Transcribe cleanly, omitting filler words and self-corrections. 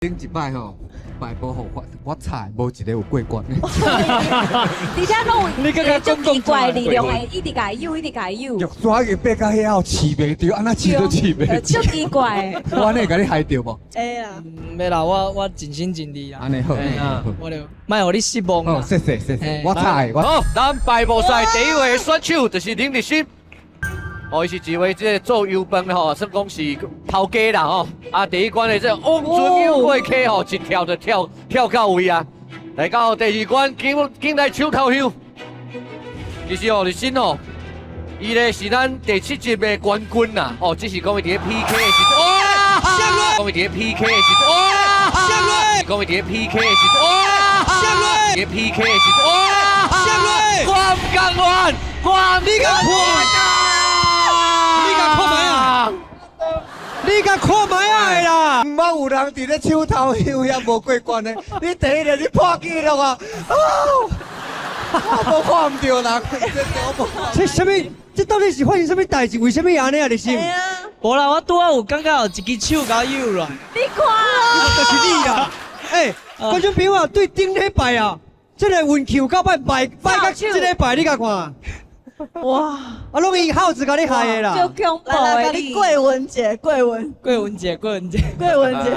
頂一擺吼，敗無予我，我猜無一个有過關的。而且攏有你感覺足奇怪的力量會一直共伊誘，一直共伊誘。玉山已經爬到遐後飼袂著，按怎飼都飼袂足著。奇怪的。我按呢會共你害著無？會啦。袂啦，我盡心盡力啦。按呢好，好。我就莫予你失望好，啦。謝謝謝謝，我猜的我。好，咱排無賽第一位選手就是林立新。哦，伊是一位這個做油飯的吼，算講是頭家啦吼。啊，第一關的這個王尊友過溪吼，一跳就跳到位啊。來到第二關，緊緊來搶頭香。其實哦，立新哦，伊咧是咱第七集的冠軍啦。哦，只是講伊佇咧 PK 的時陣，哇！講伊佇咧 PK 的時陣，哇！講伊佇咧 PK 的時陣，哇！佇咧 PK 的時陣，哇！我毋甘願，我毋你共看，你共看覓啊？你共看覓啊的啦！毋捌有人佇咧搶頭香遐無過關的，你第一个你破紀錄啊！哦，我無看毋著人，這我無看。這啥物？這到底是發生啥物代誌？為啥物按呢啊？立新？無啦，我拄仔有感覺有一支手共我誘落來。你看，就是你啦！欸，觀眾朋友啊，對頂禮拜啊，這个運氣有夠歹，敗敗到這禮拜，你共看。哇！啊，攏伊耗子共你害的啦。足恐怖來來，的共你過問者，過問，過問者，過問者。過問者。